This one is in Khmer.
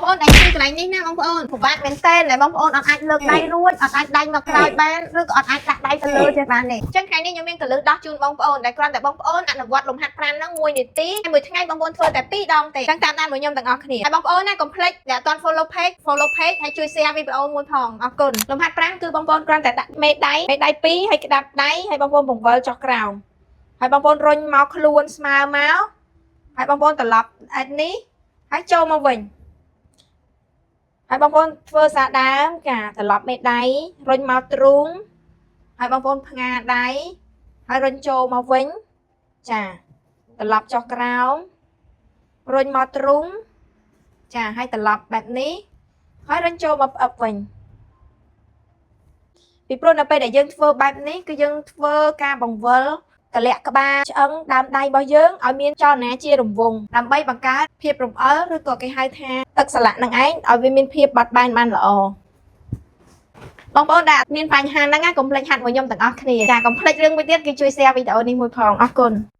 ប្អូនដែលឈឺកន្លែងនេះណាបងប្អូនពិបាកមែនទែនដែលបងប្អូនអត់អាចលើកដៃរួចអត់អាចដៃមកក្រោយបានឬក៏អត់អាចដាក់ដៃទៅលើចេះបានទេអញ្ចឹងថ្ងៃនេះខ្ញុំមានកលឹះដោះជូនបងប្អូនដែលគ្រាន់តែបងប្អូនអនុវត្តលំហាត់ប្រាណហ្នឹង1នាទីហើយមួយថ្ងៃបងប្អូនធ្វើតែ2ដងទេអញ្ចឹងតាមដានមួយខ្ញុំទាំងអស់គ្នាហើយបងប្អូនណាកុំភ្លេចដែលអត់ទាន់ follow page follow page ហើយជួយ share វីដេអូមួយផងអរគុណលំហាត់ប្រាណគឺបងប្អូនគ្រាន់តែដាក់មេដៃមេដៃ2ហើយក្តាប់ដៃហើយបងប្អូនបង្វិលចុះក្រោមហើយបងប្អូនរុញមកខ្លួនស្មើមកហើយបងប្អូនត្រឡប់អេតនេះហើយចូលមកវិញ ហើយបងប្អូនធ្វើសារដើមចាត្រឡប់មេដៃរុញមកទ្រូងហើយបងប្អូនផ្ងាដៃហើយរុញចូលមកវិញចាត្រឡប់ចុះក្រោមរុញមកទ្រូងចាហើយត្រឡប់បែបនេះហើយរុញចូលមកផ្អឹបវិញពីព្រោះនៅពេលដែលយើងធ្វើបែបនេះគឺយើងធ្វើការបង្វិលកលៈក្បាលឆ្អឹងដើមដៃរបស់យើងឲ្យមានចលនាជារង្វង់ដើម្បីបង្កើតភាពរំអិលឬក៏គេហៅថាទឹកសន្លាក់នឹងឯងឲ្យវាមានភាពបត់បែនបានល្អបងប្អូនដែលមានបញ្ហាហ្នឹងណាកុំភ្លេចហាត់មួយខ្ញុំទាំងអស់គ្នាចាកុំភ្លេចរឿងមួយទៀតគឺជួយ share វីដេអូនេះមួយផងអរគុណ។